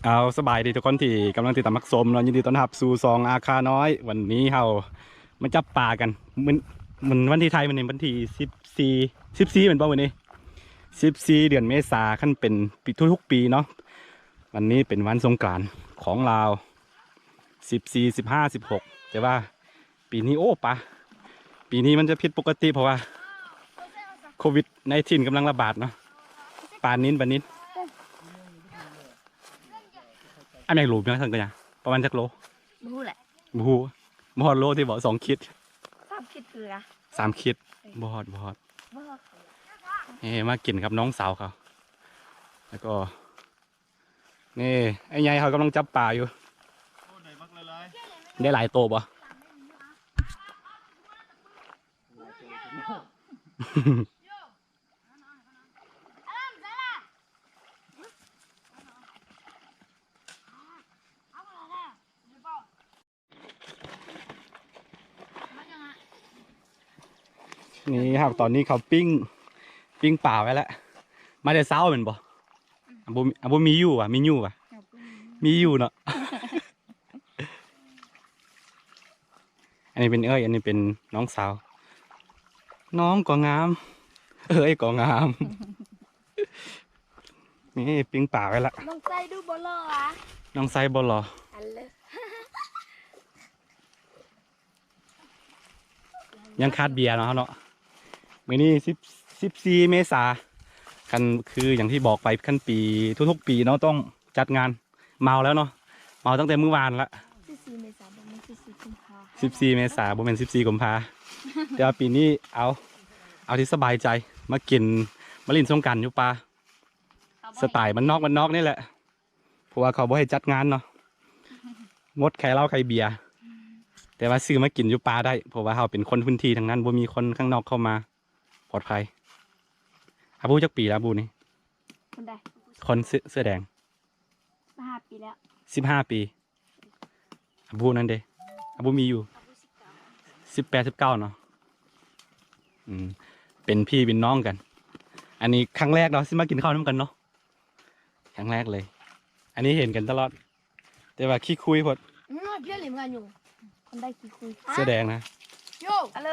ເອົາ ສະບາຍດີທຸກຄົນທີ່ກຳລັງຕິດຕາມຮັບຊົມເນາະ, ຍິນດີຕ້ອນຮັບສູ່ຊ່ອງອາຄານ້ອຍ. ວັນນີ້ເຮົາມາຈັບປາກັນ ມື້ ມື້ວັນທີໄທມື້ນີ້ວັນທີສິບສີ່ ສິບສີ່ແມ່ນບໍ່? ມື້ນີ້ສິບສີ່ເດືອນເມສາ ຄັນເປັນປີ ທຸກໆປີເນາະ. ວັນນີ້ເປັນວັນສົງການຂອງລາວ ສິບສີ່ ສິບຫ້າ ສິບຫົກ ແຕ່ວ່າ ປີນີ້ ໂອ້ ປາ ປີນີ້ມັນຈະຜິດປົກກະຕິ ເພາະວ່າໂຄວິດ nineteen ກຳລັງລະບາດເນາະ. ປານິນ ປານິນ ອັນໃຫຍ່ໂລ ເປັນຈັ່ງຊັ້ນກໍຍັງ ປະມານຈັກໂລ? ບໍ່ຮູ້ແຫຼະ ບໍ່ຮູ້ ບໍ່ຮອດໂລຕິບໍ? ສອງຂີດ ສາມຂີດຄືນະ ສາມຂີດ ບໍ່ຮອດ ບໍ່ຮອດ ບໍ່ຮອດ. ເອີ ມາກິນກັບນ້ອງສາວເຂົາ ແລ້ວກໍ ນີ້ ໄອ້ໃຫຍ່ເຂົາກຳລັງຈັບປາຢູ່. ໂອ້ ໄດ້ບັກຫຼາຍໆ ໄດ້ຫຼາຍໂຕບໍ່? ນີ້ ຫາກຕອນນີ້ເຂົາປີ້ງ ປີ້ງປາໄວ້ແລ້ວ. ມາແຕ່ເຊົ້າແມ່ນບໍ່? ອາ ບໍ່ມີ ອາ ບໍ່ມີຢູ່ຫວາ? ມີຢູ່ຫວາ? ມີຢູ່ເນາະ. ອັນນີ້ເປັນເອື້ອຍ ອັນນີ້ເປັນນ້ອງສາວ. ນ້ອງກໍງາມ ເອື້ອຍກໍງາມ. ນີ້ ປີ້ງປາໄວ້ລະ. ນ້ອງໃສ່ດູບໍ່ຫຼໍ່ຫວາ? ນ້ອງໃສ່ບໍ່ຫຼໍ່ ອັນເລີ ຍັງຂາດເບຍເນາະ ເຮົາເນາະ. ມື້ນີ້ສິບ ສິບສີ່ເມສາ ຄັນ ຄືຢ່າງທີ່ບອກໄປ ຄັນປີ ທຸກໆປີເນາະ ຕ້ອງຈັດງານ. ເມົາແລ້ວເນາະ ເມົາຕັ້ງແຕ່ມື້ວານລະ. ສິບສີ່ເມສາ ບໍ່ແມ່ນສິບສີ່ກຸມພາ ສິບສີ່ເມສາ ບໍ່ແມ່ນສິບສີ່ກຸມພາ. ແຕ່ວ່າປີນີ້ເອົາ ເອົາທີ່ສະບາຍໃຈ ມາກິນ ມາຫຼິ້ນສົງການຢູ່ປ່າ ສະໄຕບ້ານນອກ ບ້ານນອກນີ້ແຫຼະ. ເພາະວ່າເຂົາບໍ່ໃຫ້ຈັດງານເນາະ ງົດຂາຍເຫຼົ້າຂາຍເບຍ ແຕ່ວ່າຊື້ມາກິນຢູ່ປ່າໄດ້ ເພາະວ່າເຮົາເປັນຄົນພື້ນທີ່ທັງນັ້ນ ບໍ່ມີຄົນຂ້າງນອກເຂົ້າມາ ປອດໄພ. ອາບູຈັກປີແລ້ວ ອາບູນີ້? ຄົນໃດ? ຄົນເສື້ອ ເສື້ອແດງ ສິບຫ້າປີແລ້ວ ສິບຫ້າປີ. ອາບູນັ້ນເດ? ອາບູມີຢູ່ ອາບູສິບແປດ ສິບເກົ້າເນາະ. ອືມ ເປັນພີ່ເປັນນ້ອງກັນ. ອັນນີ້ຄັ້ງແລກເນາະ ຊິມາກິນເຂົ້ານຳກັນເນາະ. ຄັ້ງແລກເລີຍ ອັນນີ້ເຫັນກັນຕະຫຼອດ ແຕ່ວ່າຂີ້ຄຸຍໂພດ. ອືມ ເພື່ອນເຫຼັ້ນກັນຢູ່ ຄົນໃດຂີ້ຄຸຍ ເສື້ອແດງນະ. ໂຢ ອາໂລ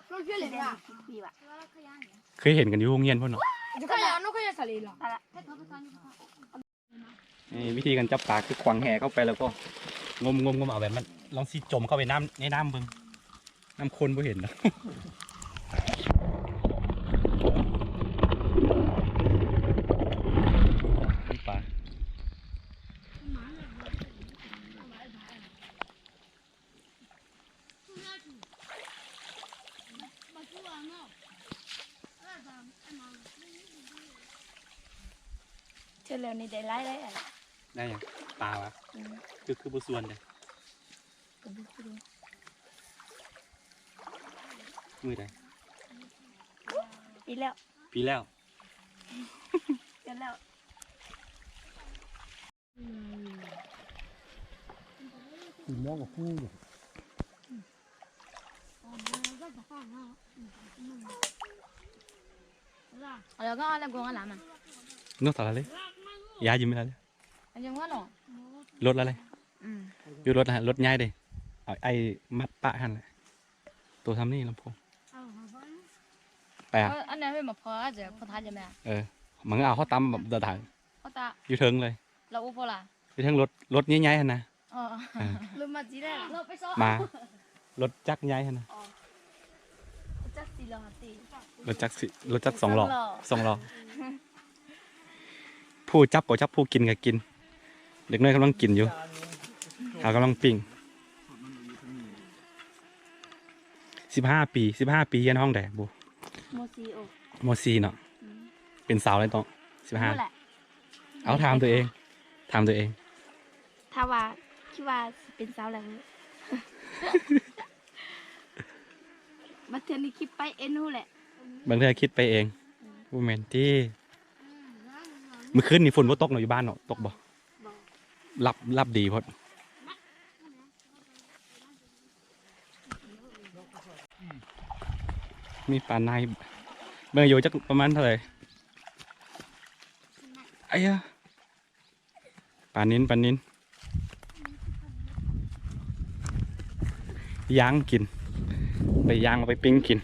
ເພື່ອນເຫຼັ້ນກັນ ເຄີຍເຫັນກັນຢູ່ໂຮງຮຽນພຸ້ນເນາະ. ນີ້ ວິທີການຈັບປາຄືຂວາງແຫເຂົ້າໄປ ແລ້ວກໍງົມໆໆ ເອົາແບບມັນ ລອງຊິຈົມເຂົ້າໄປນ້ຳ ໃນນ້ຳເບິ່ງ. ນ້ຳຂຸ້ນບໍ່ເຫັນດອກ ມີປາ. ເທື່ອແລ້ວນີ້ໄດ້ຫຼາຍໄດ໋. ໄດ້ຫຍັງ? ປາຫວາ? ອືມ ຄື ຄືບໍ່ຊວນເດ້? ກໍບໍ່ຮູ້ ມື້ໃດ? ປີແລ້ວ ປີແລ້ວ ປີແລ້ວ. ກິນແລ້ວກໍຮູ້ຢູ່. ເອົາແລ້ວກໍເອົາແລ້ວ ກົງອັນລະມັນ ນົກສາລະເລຍ ຢາຍິມໄປລະເລຍ. ອັນຍັງວ່າເນາະ ລົດລະເລຍ. ອືມ ຢູ່ລົດນະ ລົດຍ້າຍເດ້. ເອົາໄອ້ມັດປະຫັ້ນແຫຼະ ໂຕຊ່ຳນີ້ລຳໂພງ. ໄປອະ ເອີ ອັນນັ້ນເປັນໝາກເຜືອກ ເຈົ້າ ພໍ່ທາດໃຊ່ໄໝ? ເອີ ມັນເອົາເຂົ້າຕຳແບບດາດາ ເຂົ້າຕາ ຢູ່ເທິງເລີຍ. ລາວໂອໂປລາ ຢູ່ເທິງລົດ ລົດໃຫຍ່ໆຫັ້ນນະ. ອໍ ເອີ ລົດມາຈີແລ້ວ ລົດໄປຊອກ ມາ ລົດຈັກໃຫຍ່ຫັ້ນນະ. ອໍ ລົດຈັກສີ່ລໍ້ຕິ ລົດຈັກສີ່ ລົດຈັກສອງລໍ້ ສອງລໍ້ ສອງລໍ້. ຜູ້ຈັບກໍຈັບ ຜູ້ກິນກໍກິນ. ເດັກນ້ອຍກຳລັງກິນຢູ່ ເຮົາກຳລັງປີ້ງ. ສິບຫ້າປີ ສິບຫ້າປີຮຽນຫ້ອງໃດ? ບໍ່ ມໍສີ່. ໂອ້ ມໍສີ່ເນາະ. ອືມ ເປັນສາວແລ້ວເນາະ ສິບຫ້າ. ເອົາ ຖາມຕົວເອງ ຖາມຕົວເອງ. ຖ້າວ່າຄິດວ່າຊິເປັນສາວແລ້ວ ບາງເທື່ອນີ້ຄິດໄປເອງຮູ້ແຫຼະ ບາງເທື່ອຄິດໄປເອງ. ອືມ ບໍ່ແມ່ນຕິ. ມື້ຄືນນີ້ຝົນບໍ່ຕົກເນາະ ຢູ່ບ້ານເນາະ ຕົກບໍ່? ບໍ່ ຫຼັບ ຫຼັບດີໂພດ. ມີປາໃນ ເບິ່ງຢູ່ຈັກປະມານເທົ່າໃດ? ອາຍາ ປານິນ ປານິນ ຍ່າງກິນ ໄປຍ່າງ ເອົາໄປປີ້ງກິນ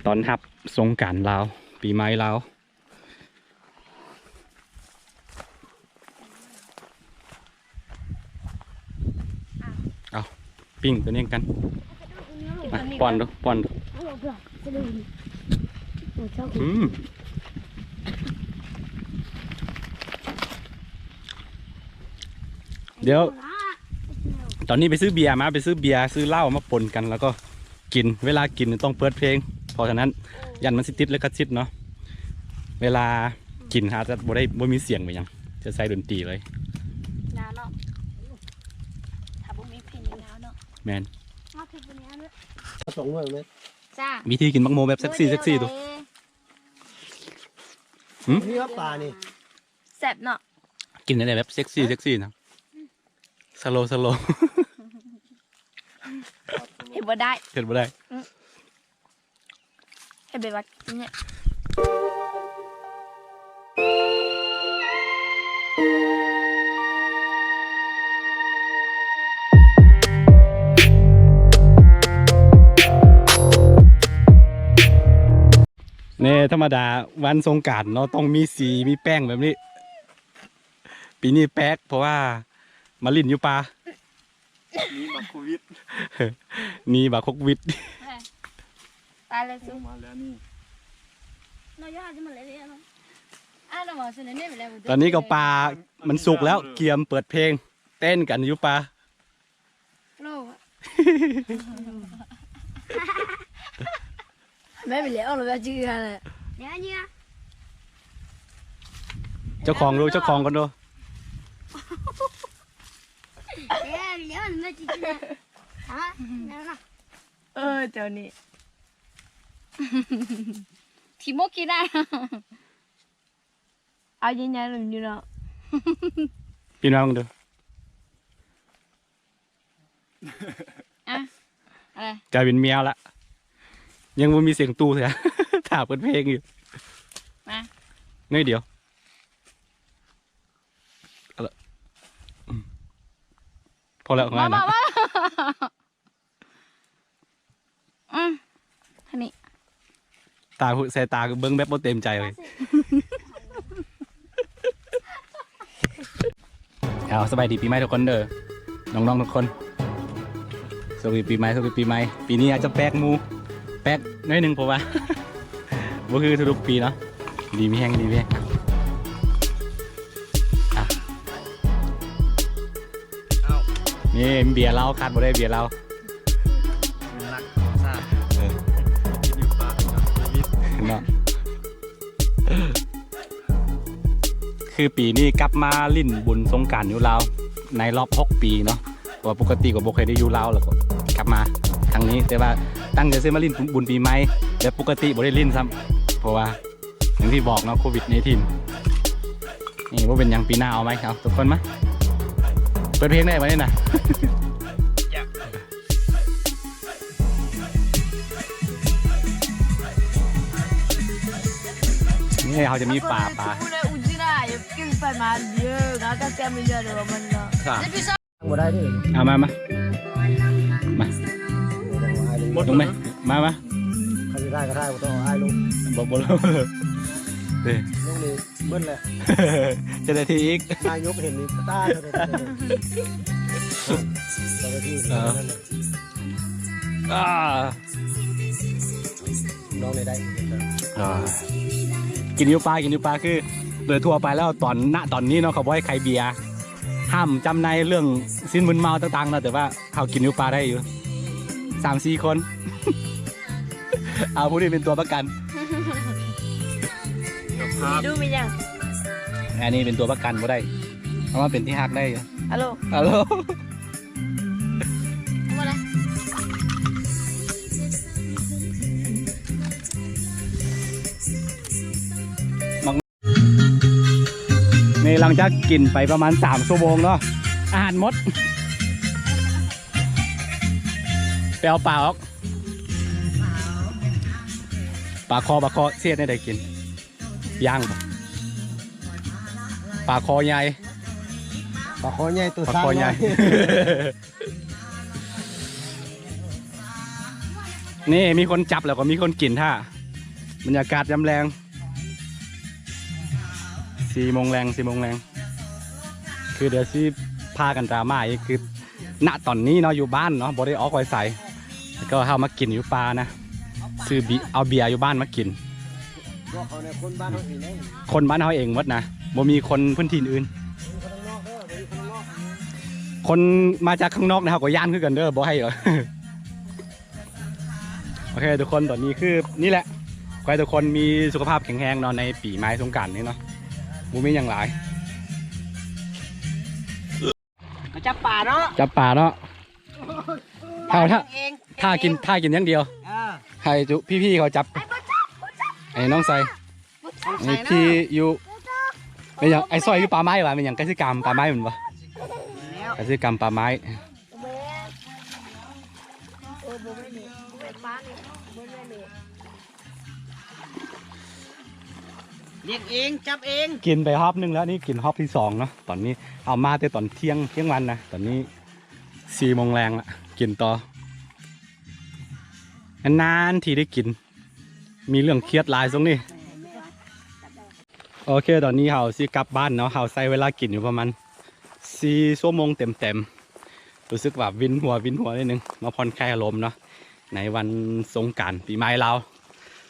ຕ້ອນຮັບສົງການລາວ ປີໃໝ່ລາວ. ເອົາ ປີ້ງຕົວນີ້ກັນ ມາ ປ້ອນດູ ປ້ອນດູ ອືມ ດຽວ ຕອນນີ້ໄປຊື້ເບຍມາ ໄປຊື້ເບຍ ຊື້ເຫຼົ້າມາປົນກັນ ແລ້ວກໍກິນ ເວລາກິນຕ້ອງເປີດເພງ ເພາະສະນັ້ນ ຢ້ານມັນຊິຕິດລິຂະສິດເນາະ ເວລາ ກິນອາດຈະບໍ່ໄດ້ ບໍ່ມີສຽງບໍ່ຫຍັງ ຈະໃສ່ດົນຕີເລີຍ ຍາວເນາະ ຖ້າບໍ່ມີເພງຍາວເນາະ ແມ່ນ ເອົາເພງເປັນຍາວເນາະ ສອງໜ່ວຍແມ່ນ ຈ້າ ວິທີກິນໝາກໂມແບບເຊັກຊີ ເຊັກຊີດູ ຫືມ ນີ້ວ່າປານີ້ ແຊບເນາະ ກິນໄດ້ແບບເຊັກຊີ ເຊັກຊີນະ ສະໂລ ສະໂລ ເຮັດບໍ່ໄດ້ ເຮັດບໍ່ໄດ້ ອືມ ເຮັດແບບວ່ານີ້ ແນ່ ທຳມະດາວັນສົງການເນາະ ຕ້ອງມີສີ ມີແປ້ງແບບນີ້ ປີນີ້ແປກ ເພາະວ່າມາຫຼິ້ນຢູ່ປ່າ ໜີບັກໂຄວິດ ໜີບັກໂຄວິດ ຕາຍແລ້ວຊຸ ມາແລ້ວນີ້ ຕອນນີ້ກໍປາມັນສຸກແລ້ວ ກຽມເປີດເພງ ເຕັ້ນກັນຢູ່ປ່າ ໂລ ແມ່ນໄປແລ້ວ ເອົາລະແບບຈື່ຫັ້ນແຫຼະ ເຈົ້າຂອງດູ ເຈົ້າຂອງກ່ອນດູ ເອີ ເຈົ້ານີ້ ທີ່ບໍ່ກິນນະ ເອົາໃຫຍ່ໆ ຢູ່ເນາະ ພີ່ນ້ອງເດີ ອະ ອະໄລ ກາຍເປັນແມວລະ ຍັງບໍ່ມີສຽງຕູ້ເທື່ອ ຖ້າເປີດເພງຢູ່ ມາ ໜ້ອຍດຽວ ເອົາລະ ອືມ ພໍແລ້ວ ມາ ງ່າຍນະ ມາ ມາ ອືມ ອັນນີ້ ຕາຫູ ສາຍຕາຄືເບິ່ງແບບບໍ່ເຕັມໃຈເລີຍ ເອົາ ສະບາຍດີປີໃໝ່ທຸກຄົນເດີ ນ້ອງໆທຸກຄົນ ໂຊກດີປີໃໝ່ ໂຊກດີປີໃໝ່ ປີນີ້ອາດຈະແປກໝູ່ ແປກໜ້ອຍໜຶ່ງ ເພາະວ່າ ບໍ່ຄືທຸກໆປີເນາະ ດີມີແຮງ ດີມີແຮງ ອ່ະ ນີ້ເບຍລາວ ຂາດບໍ່ໄດ້ເບຍລາວ ເອີ ກິນຢູ່ປ່າເນາະ ຊີວິດເນາະ ຄືປີນີ້ກັບມາຫຼິ້ນບຸນສົງການຢູ່ລາວ ໃນລອບຫົກປີເນາະ ເພາະວ່າປົກກະຕິກໍບໍ່ເຄີຍໄດ້ຢູ່ລາວ ແລ້ວກໍກັບມາຄັ້ງນີ້ ແຕ່ວ່າຕັ້ງໃຈຊິມາຫຼິ້ນບຸນປີໃໝ່ ແບບປົກກະຕິບໍ່ໄດ້ຫຼິ້ນຊ້ຳ ເພາະວ່າ ຢ່າງທີ່ບອກເນາະ ໂຄວິດ ໜາຍທີນ ນີ້ບໍ່ເປັນຫຍັງ ປີໜ້າເອົາໃໝ່ ເອົາ ທຸກຄົນມາ ເປີດເພງໄດ້ບໍ່ນີ້ນະ ນີ້ເຮົາຈະມີປາ ປາ ບໍ່ໄດ້ເດ້ ເອົາມາ ມາ ມາ ລົງໄປ ມາ ມາ ຄັນຊິຖ່າຍກໍຖ່າຍ ບໍ່ຕ້ອງເອົາອ້າຍລົງ ບໍ່ ບໍ່ລົງ ເດ້ ລົງນີ້ເບິດແຫຼະ ເຈົ້າໜ້າທີ່ອີກ ນາຍົກເຫັນນີ້ຕາ ເຈົ້າໜ້າທີ່ ເອີ ອ່າ ລອງໄດ້ ໄດ້ ອ່າ ກິນຢູ່ປ່າ ກິນຢູ່ປ່າ ຄືໂດຍທົ່ວໄປແລ້ວ ຕອນ ນະ ຕອນນີ້ເນາະ ເຂົາບໍ່ໃຫ້ຂາຍເບຍ ຫ້າມຈຳໜ່າຍເລື່ອງສິ່ງມຶນເມົາຕ່າງໆເນາະ ແຕ່ວ່າເຮົາກິນຢູ່ປ່າໄດ້ຢູ່ ສາມສີ່ຄົນ ເອົາ ຜູ້ນີ້ເປັນຕົວປະກັນ ເຈົ້າພາບ ມີດູມີຫຍັງ ອັນນີ້ເປັນຕົວປະກັນບໍ່ໄດ້ ເອົາມາເປັນທີ່ຮັກໄດ້ຢູ່ ອາໂລ ອາໂລ ບໍ່ໄດ້ ນີ້ຫຼັງຈາກກິນໄປປະມານສາມຊົ່ວໂມງເນາະ ອາຫານໝົດ ໄປເອົາປາອອກ ປາຄໍ ປາຄໍ ຊິເຮັດແນວໃດກິນ ຍ່າງບໍ່ ປາຄໍໃຫຍ່ ປາຄໍໃຫຍ່ ໂຕ ປາຄໍໃຫຍ່ ຊ້າງນ້ອຍ. ນີ້ມີຄົນຈັບແລ້ວກໍມີຄົນກິນທ່າ ບັນຍາກາດຍາມແລງ ສີ່ໂມງແລງ ສີ່ໂມງແລງ ຄືດຽວຊິພາກັນຕາມາອີກ ຄື ນະຕອນນີ້ເນາະ ຢູ່ບ້ານເນາະ ບໍ່ໄດ້ອອກໄປໃສ ແລ້ວກໍເຮົາມາກິນຢູ່ປ່ານະ ຊື້ບີ ເອົາເບຍຢູ່ບ້ານມາກິນ ພວກເຮົານີ້ຄົນບ້ານເຮົາເອງເດ້ ຄົນບ້ານເຮົາເອງໝົດນະ ບໍ່ມີຄົນພື້ນທີ່ອື່ນ ຄົນມາຈາກຂ້າງນອກນະ ເຮົາກໍຢ້ານຄືກັນເດີ ບໍ່ໃຫ້ ໂອເຄທຸກຄົນ ຕອນນີ້ຄືນີ້ແຫຼະ ຂໍໃຫ້ທຸກຄົນມີສຸຂະພາບແຂງແຮງເນາະ ໃນປີໃໝ່ສົງການນີ້ເນາະ ບໍ່ມີຫຍັງຫຼາຍ ມາຈັບປາເນາະ ຈັບປາເນາະ ເຮົາຖ້າ ເອງ ຖ້າກິນ ເອງ ຖ້າກິນຢ່າງດຽວ ເອີ ໃຫ້ຈຸ ພີ່ໆເຂົາຈັບ ໄອ້ບໍ່ຈັບ ບໍ່ຈັບ ໄອ້ນ້ອງໃສ່ ບໍ່ຈັບ ໄອ້ພີ່ຢູ່ ແມ່ນຫຍັງ ໄອ້ຊອຍຢູ່ປ່າໄມ້ຫວາ ແມ່ນຫຍັງ ກະສິກຳປ່າໄມ້ແມ່ນບໍ່ ແລ້ວ ກະສິກຳປ່າໄມ້ ລ້ຽງເອງ ຈັບເອງ ກິນໄປຮອບໜຶ່ງແລ້ວ ນີ້ກິນຮອບທີສອງເນາະ ຕອນນີ້ເອົາມາແຕ່ຕອນທ່ຽງ ທ່ຽງວັນນະ ຕອນນີ້ສີ່ໂມງແລງລະ ກິນຕໍ່ ນານໆທີໄດ້ກິນ ມີເລື່ອງຄຽດຫຼາຍຊ່ວງນີ້. ໂອເຄ ຕອນນີ້ເຮົາຊິກັບບ້ານເນາະ ເຮົາໃຊ້ເວລາກິນຢູ່ປະມານສີ່ຊົ່ວໂມງເຕັມໆ ຮູ້ສຶກວ່າວິນຫົວ ວິນຫົວໜ້ອຍໜຶ່ງ ມາຜ່ອນຄາຍອາລົມເນາະ ໃນວັນສົງການປີໃໝ່ລາວ.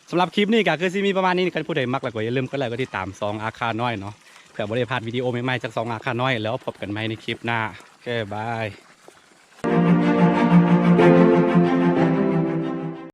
ສຳລັບຄລິບນີ້ກໍຄືຊິມີປະມານນີ້ ຄັນຜູ້ໃດມັກແລ້ວກໍຢ່າລືມກົດໄລກົດຕິດຕາມຊ່ອງອາຄານ້ອຍເນາະ ເພື່ອບໍ່ໄດ້ພາດວິດີໂອໃໝ່ໆຈາກຊ່ອງອາຄານ້ອຍ ແລ້ວພົບກັນໃໝ່ໃນຄລິບໜ້າ ໂອເຄ ບາຍ.